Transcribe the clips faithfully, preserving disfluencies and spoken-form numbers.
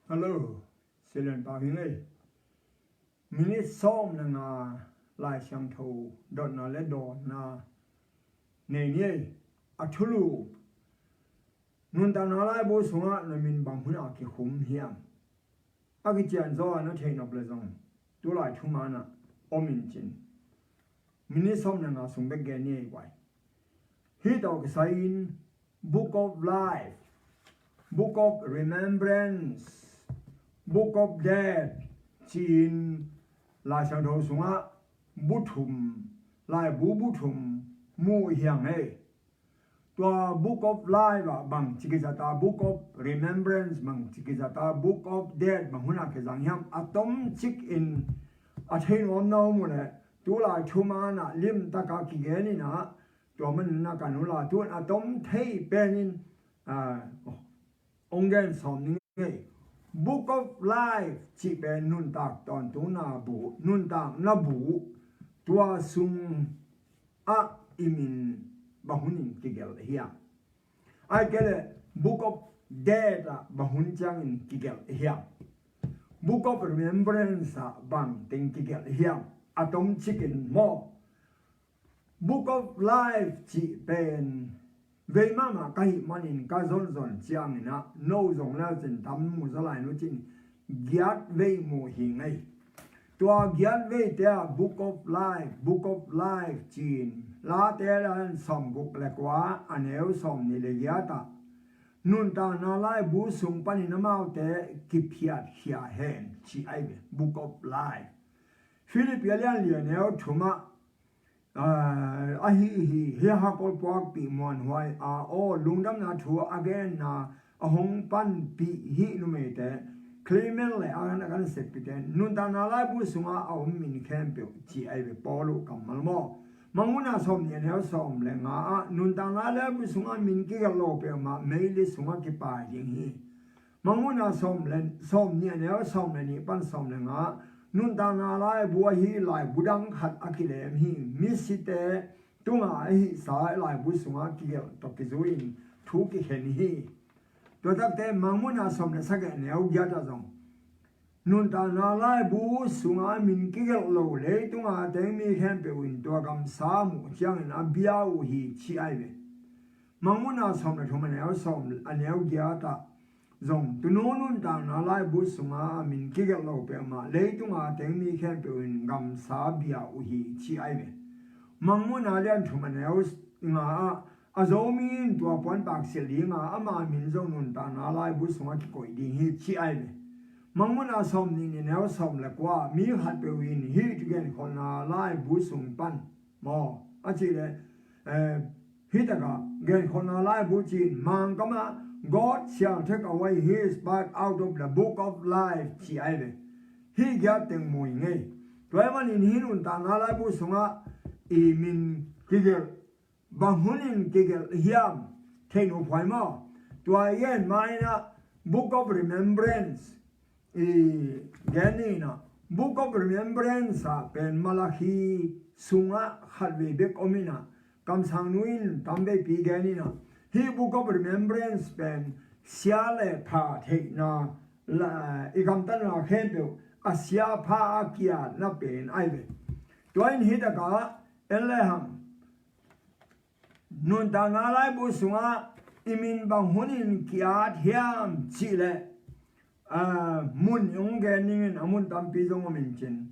Hello, Silen Pau hi ngei. Minit sawm le nga Lai Siangtho dotna le dawnna nei ni ei. A thulu: Nuntakna laibu sungah na min bang hunah kikhum hiam? A kician zaw a na theih nop le zong tulai thumanah om in cin. Minit sawm le nga sung bek gen ni ei guai. Hih tawh kisai-in Book of Life, Book of Remembrance, Book of Death ci-in Lai Siangtho sungah bu thum, laibu bu thum mu hi hang ei. Tua Book of Life ah bangci kizat a, Book of Remembrance bangci kizat a, Book of Death bang hunah kizang hiam, a tomcik in a thei nuam na om uh leh tulai thumanah limtaka kigen in ah, tua manin na kan uh la, tu-in a tom thei penin, ah, ong gen sawm ning ei. Book of Life cih pen nuntak tawntungna bu, nuntakna bu, tua sungah i min bang hunin kigelh hiam? Ahih kei leh Book of Death ah bang hun ciangin kigelh hiam? Book of Remembrance ah bang teng kigelh hiam? A tomcikin maw. Book of Life cih pen vei mahmah ka hih manin ka zonzon ciangin ah, no zong lecin tam mu zaw lai nu cin, giat vei mu hi ngei. Tua giat veite ah Book of Life, Book of Life ci-in Late a lian sawmguk le kua, a neu sawmnih le giat ah, nuntakna laibu sung panin amaute kiphiatkhia hen ci ahi ve, Book of Life. Philippi a lian li, a neu thum ah, ah, ahi hi, hi a hakkol puakpih muanhuai a aw lungdamna thu a genna a hong panpih hih numeite, Clement le a kan, a kan seppihte, nuntakna laibu sungah a om min khempeuh ci ahi ve, Paul uh kammal maw. Mangmuhna sawmnih a neu sawm le nga ah, nuntakna laibu sungah min kigelh lo peuhmah meili sungah kipai ding hi. Mangmuhna sawm le, sawmnih a neu sawm le nih pan sawm le nga, nuntakna laibu ahi laibu dang khat a kilem hi. Misite tungah a hihsa laibu sungah kigelh tawh kizui-in thu kikhen hi. Tua takte Mangmuhna sawm le sagih a neu giat ah zong, nuntakna laibu sungah min kigelh lo leitunga teng mi khempeuh in tua gamsa muh ciangin a bia uh hi ci ahi ve. Mangmuhna sawm le thum a neu sawm, a neu giat ah zong, tunu nuntakna laibu sungah a min kigelh lo peuhmah leitunga teng mi khempeuh in gamsa bia uh hi ci ahi ve. Mangmuhna lian thum a neu nga ah, a Zomi in tua puanpak silh dinga ama min zong nuntakna laibu sungah kikoih ding hi ci ahi ve. Mangmuhna sawmnih a neu sawm le kua, mi khatpeuh in hih genkholhna laibu sung pan maw, a cih leh, eh, hih takah genkholhna laibu ci-in Mangkam ah, God shall take away his part out of the book of life ci ahi ve. Hih giat teng mu hi ngei. Tua ahih manin hih nuntakna laibu sungah i min kigelh, bang hunin kigelh hiam, thei nuam huai maw. Tua i gen ma-in ah, Book of Remembrance i gen ni in ah, Book of Remembrance ah pen Malakhi sungah khatvei bek om in ah, kamsangnu in tamveipi gen in ah, hih Book of Remembrance pen sia le pha theihna, la, i gamtatna khempeuh a sia pha a ki-atna pen ahi ve. Tua in hih takah en lehang, nuntakna laibu sungah i min bang hunin ki-at hiam cih leh, ah, mun i hong gen ning in, a mun tampi zong om in cin.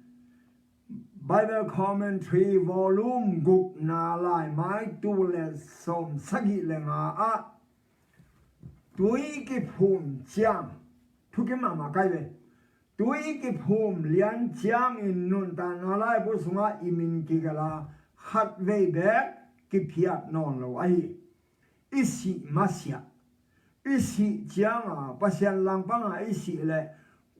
Bible Commentary volume gukna, laimai tul le sawm sagih le nga ah, tui kiphum ciang, thukim mahmah ka hi ve. Tui kiphum lian ciangin nuntakna laibu sungah i min kigelh a, khatvei bek kiphiat nawn lo ahi. I sih masiah, i sih cianga Pasian langpanga i sih leh,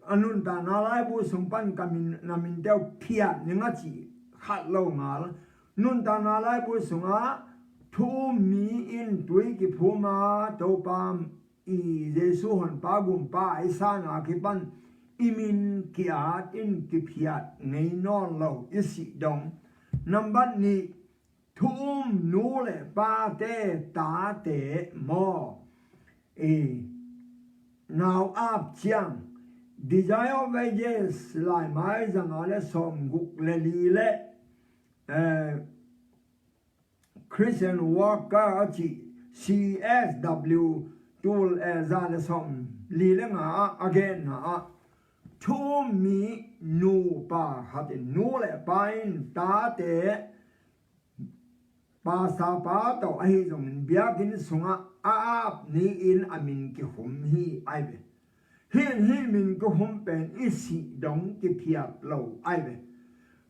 a nuntakna laibu sung pan ka min, na minte uh phiat ning a cih khat lo ngal. Nuntakna laibu sungah thu um mi in tui kiphum a, Topa i Jesu honpa gumpa i san a kipan i min ki-at in kiphiat ngei nawn lo, i sih dong. Nambat nih, thu um nu le pate, tate maw, i nau ap ciang Desire of Ages, laimai zanga le sawmguk le li le, eh, Christian Worker a cih C S W tul, eh, za le sawm li le nga ah a genna ah, thu-um mi nupa khat in, nu le pa in tate pastor pa tawh ahi zongin biakinn sungah a ap ni-in a min kikhum hi ai ve. Hih, hih min kikhum pen i sih dong kiphiat lo ai ve.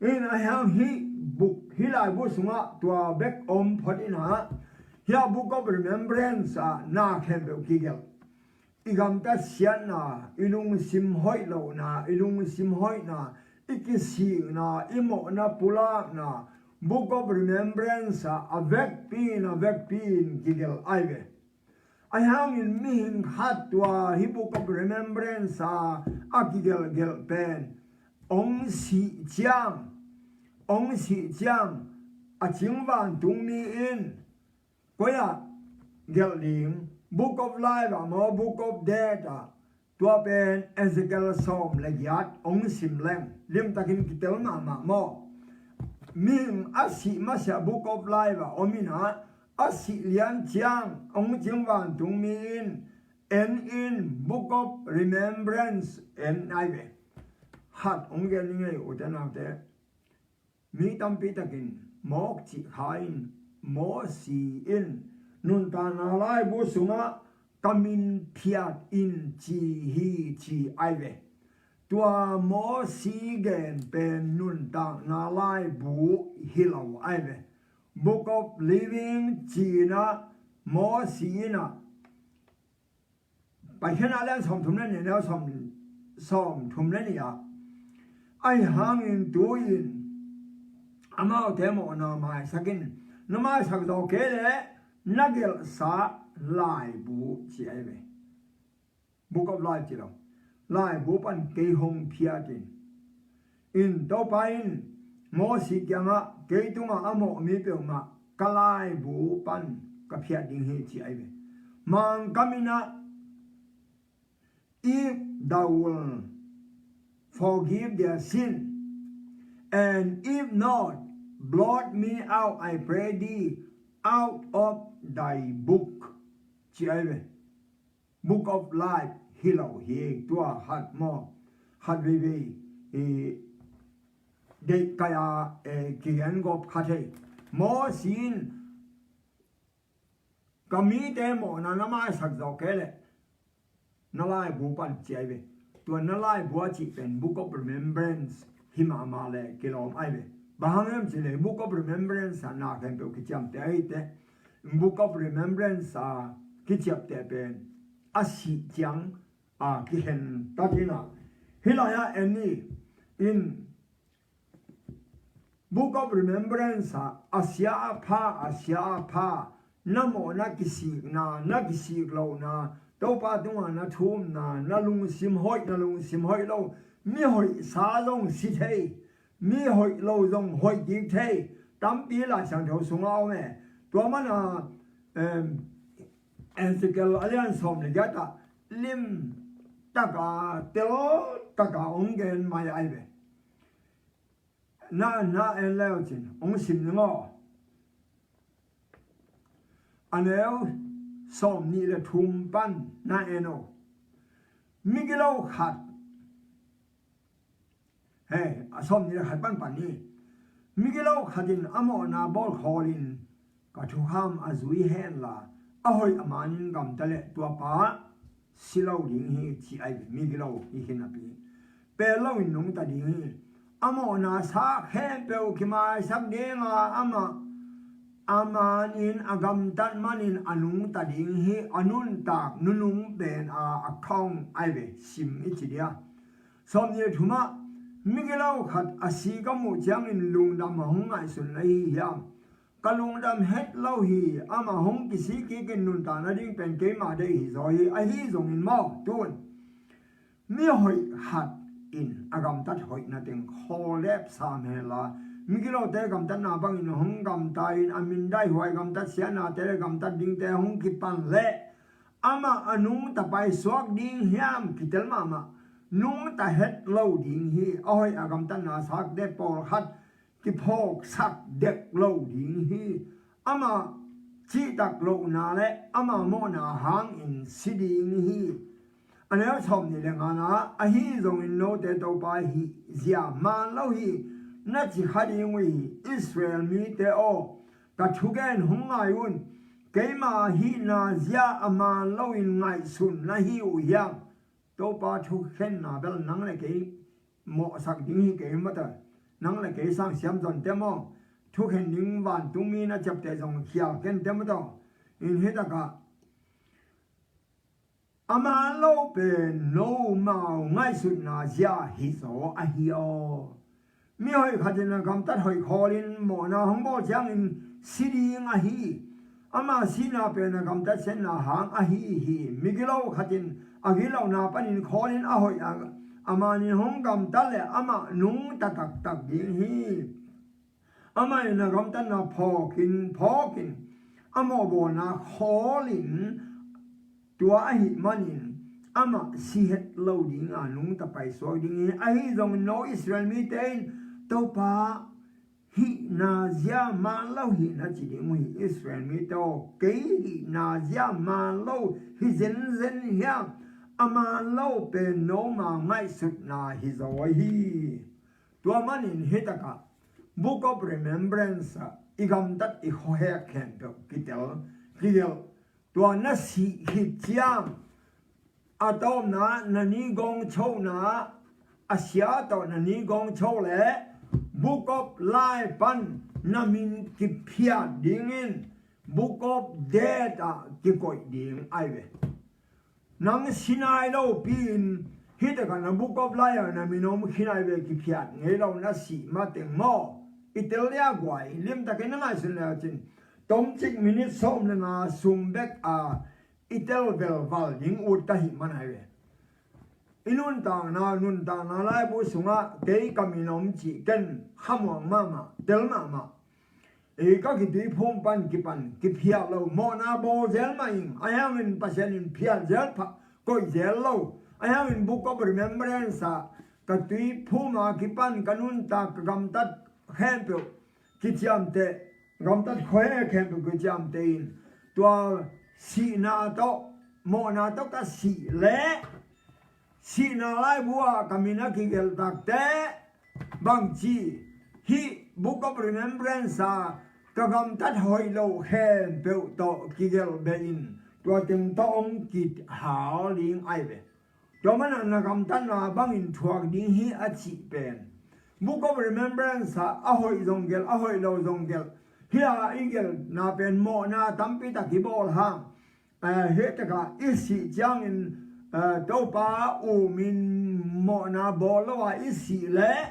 In a hiang hih buk, hih laibu sungah tua bek om phot in ah, hih a Book of Remembrance ah na khempeuh kigelh. I gamtat siatna, i lungsim hoih lohna, i lungsim hoihna, i kisikna, i mawhna pulakna, Book of Remembrance ah a vekpi in, a vekpi in kigelh ai ve. Ahi hangin mihing khat tua hih Book of Remembrance ah a kigelhgelh pen hong sih ciang, hong sih ciang a cing vantungmi in koi ah gelh ding? Book of Life ah maw, Book of Death ah? Tua pen Ezekiel sawm le giat hong sim leng limtakin kitel mahmah maw? Mihing a sih masiah Book of Life ah om in ah, a sih lian ciang hong cing vantungmi in en in, Book of Remembrance en ai ve. Khat hong gen ning ei, ute naute. Mi tampi takin mawk cih kha in, Mawsi in nuntakna laibu sungah ka min phiat in ci hi ci ai ve. Tua Mawsi gen pen nuntakna laibu hi lo ai ve. Book of Living ci-in ah Mawsi in ah Paikhiatna lian sawmthum le nih, neu sawm, sawmthum le nih ah, ahi hangin tu-in amaute mawhna maisak in, na maisak zawh kei leh na gelhsa laibu ci ai ve. Book of Life ci lo. Laibu pan kei hong phiat in. In Topa in Mawsi kiangah, kei tungah a mawh mi peuhmah ka laibu pan ka phiat ding hi ci ai ve. Mangkam in ah, if thou wilt forgive their sin, and if not, blot me out, I pray thee, out of thy book ci ai ve. Book of Life hi lo hi, tua khat maw, khat veivei, eh, deih kai a, eh, kigen gawp kha thei. Mawsi in ka mite mawhna na maisak zawh kei leh na laibu pan ci ai ve. Tua na laibu a cih pen Book of Remembrance hi mahmah leh kilawm ai ve. Bang hang hiam cih leh Book of Remembrance ah na khempeuh kiciamteh ahi teh, Book of Remembrance a kiciamteh pen a sih ciang a kikhen takin ah, hih lai-ah en ni. In Book of Remembrance ah, a sia a pha, a sia a pha, na mawhna kisikna, na kisik lohna, Topa tungah na thumna, na lungsim hoih, na lungsim hoih lo, mi hoihsa zong si thei, mi hoih lo zong hoih kik thei, tampi Lai Siangtho sungah om e. Tua mana, em, Ezekiel a lian sawm le giat ah lim taka, tel taka hong gen mai ai ve. Na, na en leu cin hong sim ning aw. A neu sawm nih le thum pan na en aw. Migilo khat, he, a sawm nih le khat pan pan ni. Migilo khat in a mawhna bawl khawlin ka thukham a zui henla, a hoih a manin gamta leh tua pa si lo ding hi ci ai ve. Migilo hi khin a pi, pel loin nungta ding hi. A mawhna sa khempeuh kimaisak dinga amah a manin a gamtat manin a nungta ding hi. A nuntak nunung pen a account ai ve, sim i ci dia. Sawm nih le thum ah, migilo khat a si ka muh ciangin lungdam a hong ngaihsun na hi hiam? Ka lungdam het lo hi. Amah hong kisik kikin nuntakna ding pen keimah deih hi zaw hi. Ahi zongin maw, tun mi hoih khat in a gamtat hoihna teng khawl lep sam henla, migilote gamtatna bangin hong gamta in, a mindaih huai gamtat siatnate le gamtat dingte hong kipan leh amah a nungta paisuak ding hiam? Kitel mahmah. nungta het lo ding hi. A hoih a gamtatna sakte pawlkhat kiphawksak dek lo ding hi. Amah cihtak lohna le ama mawhna hangin si ding hi. A neu sawmnih le ngana, ahi zongin note Topa hih zia man lo hi na ci kha ding uh hi. Israel mite aw, ka thugen hong ngai un. Keima hihna zia a man loin ngaihsun na hi uh hiam? Topa thukhenna bel nang le kei mawhsak ding hi kei mataw. Nang le kei sang siam zon te maw? Thukhen ding vantungmi na ciapteh zong khial ken te mataw. In hitakah a man lo pen nomau ngaihsutna zia hi zaw ahi aw. Mihoih khatin a gamtat hoih khawlin mawhna hong bawl ciangin si ding ahi. Ama sihna pen a gamtat siatna hang ahi hi. Migilo khatin a gilona panin khawlin a hoih a, a manin hong gamtat le amah nungta taktak ding hi. Amah in a gamtatna phawkin phawkin a mawhbawlna khawlin tua ahih manin amah si het lo dinga nungta paisuak ding hi. Ahi zongin no Israel mite in Topa hihna zia man lo hi na ci ding uh hi. Israel mite aw, kei hihna zia man lo hi zenzen hiam? A man lo pen nomau ngaihsutna hi zaw hi. Tua manin hitakah Book of Remembrance ah i gamtat i khuahek khempeuh kitel kigelh. Tua na sih khit ciang a tawpna na ni gawng chona, a sia tawh na ni gawng cho le Book of Life pan na min kiphiat dingin Book of Death ah kikoih ding ai ve. Nang si nai lo pi-in hitakah na Book of Life ah na min om khin ai ve, kiphiat ngei lo na sih mateng maw? I tel dia guai limtakin na ngaihsun le cin tomcik minit sawm le nga sung bek a i tel velval ding ut ka hih man ai ve. I nuntakna, nuntakna laibu sungah kei ka min om cih ken khamuang mahmah, tel mahmah. Ei ka kituiphum pan kipan kiphiat lo, mawhna bawl zel mah ing, ahi hangin Pasian in phiat zel pha, koih zel lo. Ahi hangin Book of Remembrance ah ka tuiphum a kipan ka nuntak, ka gamtat khempeuh kiciamteh, gamtat khuahek khempeuh kiciamteh in tua sihna tawh, mawhna tawh ka sih leh sihna laibu ah ka min a kigelh takte bangci hih Book of Remembrance ah ka gamtat hoih lo khempeuh tawh kigelh beh in tua teng tawh hong kihal ding ai ve. Tua mana na gamtatna bangin thuak ding hi a cih pen Book of Remembrance ah a hoih zong gelh, a hoih lo zong gelh. Hih a i gelhna pen mawhna tampi tak i bawl hang. Eh, hih takah i sih ciangin, eh, Topa umin mawhna bawl lo a i sih leh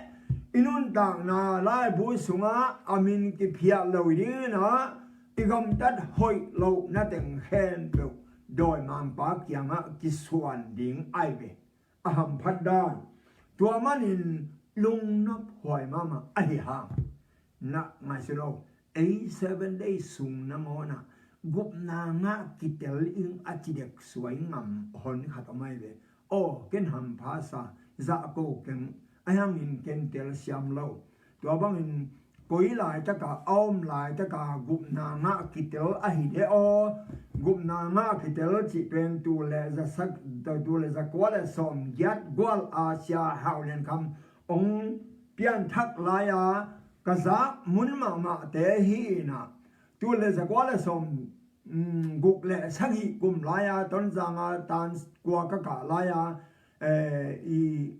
i nuntakna laibu sungah a min kiphiat lo dingin ah i gamtat hoih lohna teng khempeuh dawimangpa kiangah kisuan ding ai ve. A hamphat dan. Tua manin lungnop huai mahmah ahi hang na ngaihsun lo. Ei seven days sung nangawnah gupna ngah kitel ing a ci dek suai ngam hon khat om ai ve. Aw, ken hampha sa, zahko keng, ahi hangin ken telsiam lo. Tua bangin koi laitaka a om laitaka gupna ngah kitel ahi de aw. Gupna ngah kitel cih pen tul le za sak, tul le za kua le sawm giat gual a Sia Hau Lian Kham hong pianthak lai-a ka zak mun mahmahte hi inah, tul le za kua le sawm, mm, guk le sagih kum lai-a Tonzang a tan kua ka kah lai-a, eh, i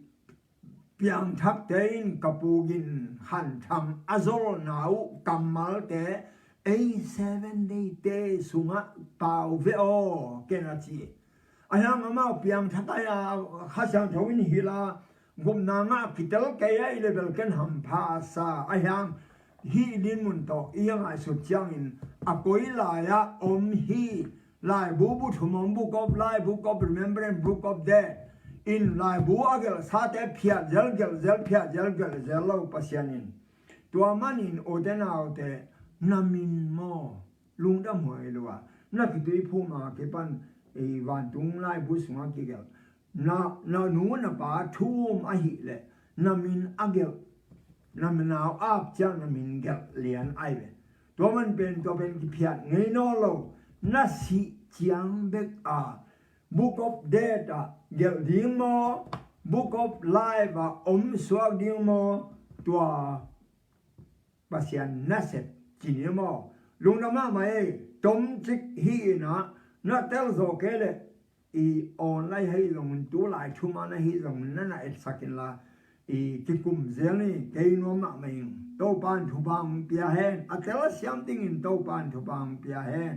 piangthakte in ka pu Gin Khan Thang a zolna uh kammalte ei seven day te sungah pau ve aw ken a ci. Ahi hang amau piangthak ai-a Kha Siangtho in hilh a gupna ngah kitel kei a i level ken hampha a sa. Ahi hang hih dinmun tawh i a ngaihsut ciangin a koi lai-ah om hi. Laibu bu thum om, Book of Life, Book of Remembrance, Book of Death. In laibu a gelhsate phiat zel, gelh zel, phiat zel, gelh zel lo Pasian in. Tua manin ute naute na min maw lungdam huai lo a na kituiphum a kipan ei vantung laibu sungah kigelh na, na nu na pa thu um ahih leh na min a gelh, na nau ap ciang na min gelh lian ai ve. Tua man pen, tua pen kiphiat ngei nawn lo. Na sih ciang bek a Book of Death ah gelh ding maw, Book of Life ah om suak ding maw, tua Pasian nasep ci ni maw? Lungdam mahmah ei. Tomcik hi in ah, na tel zawh kei leh i online ahi zongin, tulai thuman ahi zongin na na etsak inla, i kikum zel ni. Kei nuam mahmah ing. Topa'n thupha hong pia hen. A tel a siam dingin Topa'n thupha hong pia hen.